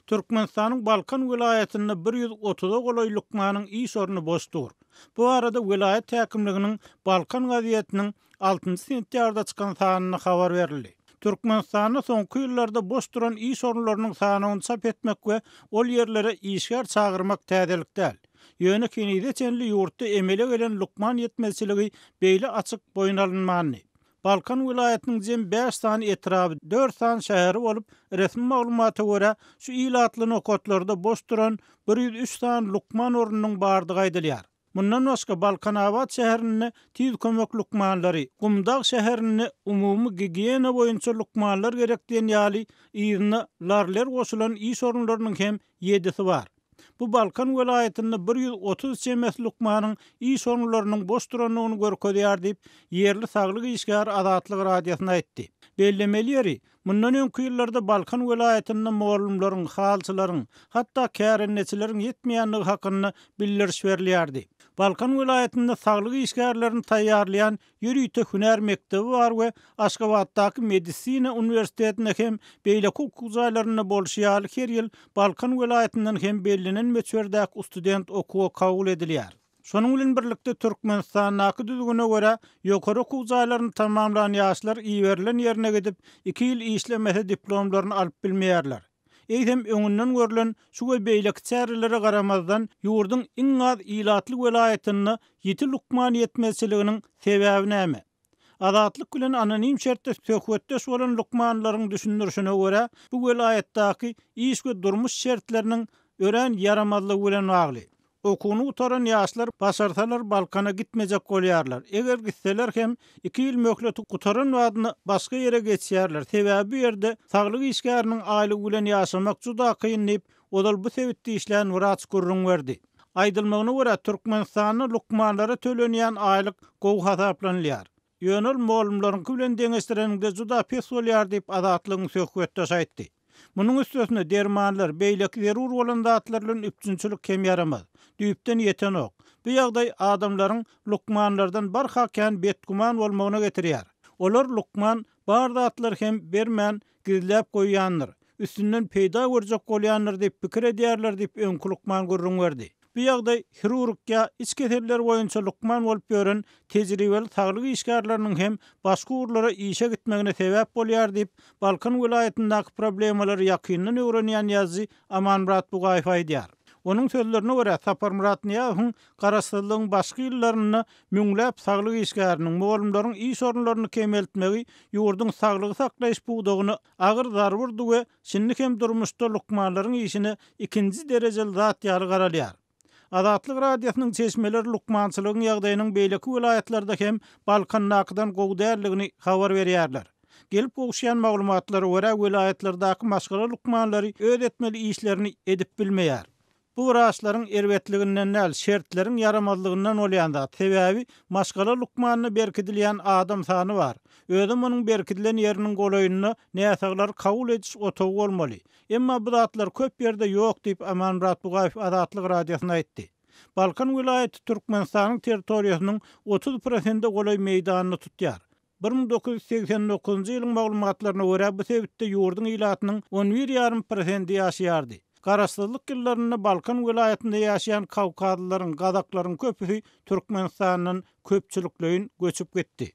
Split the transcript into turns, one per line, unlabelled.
Türkmenistanyň Balkan welaýatynda 130-a golaý lukmanyň iş orny boş dur. Bu barada welaýat häkimliginiň Balkan gazetiniň altynjy sentýabrda çykan sanynda habar berildi. Türkmenistanda soňky ýyllarda boş duran iş orunlarynyň sanawyny çap etmek we ol ýerlere işgär çagyrmak täzelik däl. Ýöne henize çenli ýurtda emele gelen lukman ýetmezçiligi beýle açyk boýun alynmandy. Balkan welaýatynyň jem bäş sany etraby, dört sany şäheri bolup, resmi maglumata görä, şu ilatly nokatlarda boş duran 103 sany lukman ornunyň bardygy aýdylýar. Mundan başga, Balkanabat şäherinde tiz kömek lukmanlary, Gumdag şäherinde umumy gigiýena boýunça lukmanlar gerek diýen ýaly yzyna lar-ler goşulan iş orunlarynyň hem ýedisi bar. Bu Balkan welaýatynda 130 çemesi lukmanyň iş orunlarynyň boş durandygyny görkezýär diýip, ýerli saglyk işgäri Azatlyk Radiosyna aýtdy. Bellemeli ýeri, mundan öňki ýyllarda Balkan welaýatynda mugallymlaryň, halyçylaryň, hatda kärendeçileriň ýetmeýändigi hakynda bildiriş berilýärdi. Balkan welaýatynda saglyk işgärlerini taýýarlaýan Ýörite hünär mekdebi bar we Aşgabatdaky Medisina uniwersitetinde hem beýleki okuw jaýlarynda bolşy ýaly her ýyl Balkan welaýatyndan hem bellenen möçberdäki student okuwa kabul edilýär. Şonuň bilen birlikde Türkmenistandaky düzgüne görä ýokary okuw jaýlaryny tamamlan ýaşlar iberilen ýerine gidip iki ýyl işlemese diplomlaryny alyp bilmeýärler. Eýsem, öňünden görlen şu we beýleki çärelere garamazdan, ýurduň iň az ilatly welaýatynda ýiti lukman ýetmezçiliginiň sebäbi näme? Azatlyk bilen anonim şertde söhbetdeş bolan lukmanlaryň düşündirişine görä, bu welaýatdaky iş we durmuş şertleriniň örän ýaramazlygy bilen bagly. Okuwyny gutaran ýaşlar başarsalar Balkana gitmejek bolýarlar. Eger gitseler hem iki ýyl möhleti gutaran badyna başga ýere geçýärler. Sebäbi bu ýerde saglyk işgäriniň aýlygy bilen ýaşamak juda kyn diýip, ozal bu sebitde işlän wraç gürrüň berdi. Aýdylmagyna görä, Türkmenistanda lukmanlara tölenýän aýlyk gowy hasaplanylýar. Ýöne ol mugallymlaryňky bilen deňeşdireniňde juda pes bolýar diýip, Azatlygyň söhbetdeşi aýtdy. Munuň üstesine, dermanlar, beýleki zerur bolan zatlar bilen üpjünçilik hem ýaramaz. Düýpden ýetenok. Bu ýagdaý adamlaryň lukmanlardan barha kän betgüman bolmagyna getirýär. Olar lukman bar zatlary hem bermän, gizläp goýýandyr, üstünden peýda görjek bolýandyr diýip pikir edýärler diýip, öňki lukman gürrüň berdi. Bu ýagdaý hirurg ýa iç keselleri boýunça lukman bolup ýören tejribeli saglyk işgärleriniň hem başga ugurlara işe gitmegine sebäp bolýar diýip, Balkan welaýatyndaky problemalary ýakyndan öwrenýän ýazyjy Amanmyrat Bugaýew aýdýar. Onuň sözlerine görä, Saparmyrat Nyýazowyň garaşsyzlygyň başky ýyllarynda müňläp saglyk işgäriniň, mugallymlaryň iş orunlaryny kemeltmegi ýurduň saglygy saklaýyş pudagyna agyr zarba urdy we şindi hem durmuşda lukmanlaryň işine ikinji derejeli zat ýaly garalýar. Azatlyk Radiosynyň çeşmeleri lukmançylygyň ýagdaýynyň beýleki welaýatlarda hem Balkandakydan gowy däldigini habar berýärler. Gelip gowuşýan maglumatlara görä, welaýatlardaky maşgala lukmanlary öz etmeli işlerini edip bilmeýär. Bu wraçlaryň erbetliginden däl, şertleriň ýaramazlygyndan bolýan zat. Sebäbi maşgala lukmanyna berkidilýän adam sany bar. Özem onuň berkidilen ýeriniň golaýynda näsaglary kabul ediş otagy bolmaly. Emma bu zatlar köp ýerde ýok diýip, Amanmyrat Bugaýew Azatlyk Radiosyna aýtdy. Balkan welaýaty Türkmenistanyň territoriýasynyň 30 prosente golaý meýdanyny tutýar. 1989-njy ýylyň maglumatlaryna görä, bu sebitde ýurduň ilatynyň on bir ýarym prosendi ýaşaýardy. Garaşsyzlyk ýyllarynda Balkan welaýatynda ýaşaýan kawkazlylaryň, gazaklaryň köpüsi Türkmenistandan köpçülikleýin göçüp gitdi.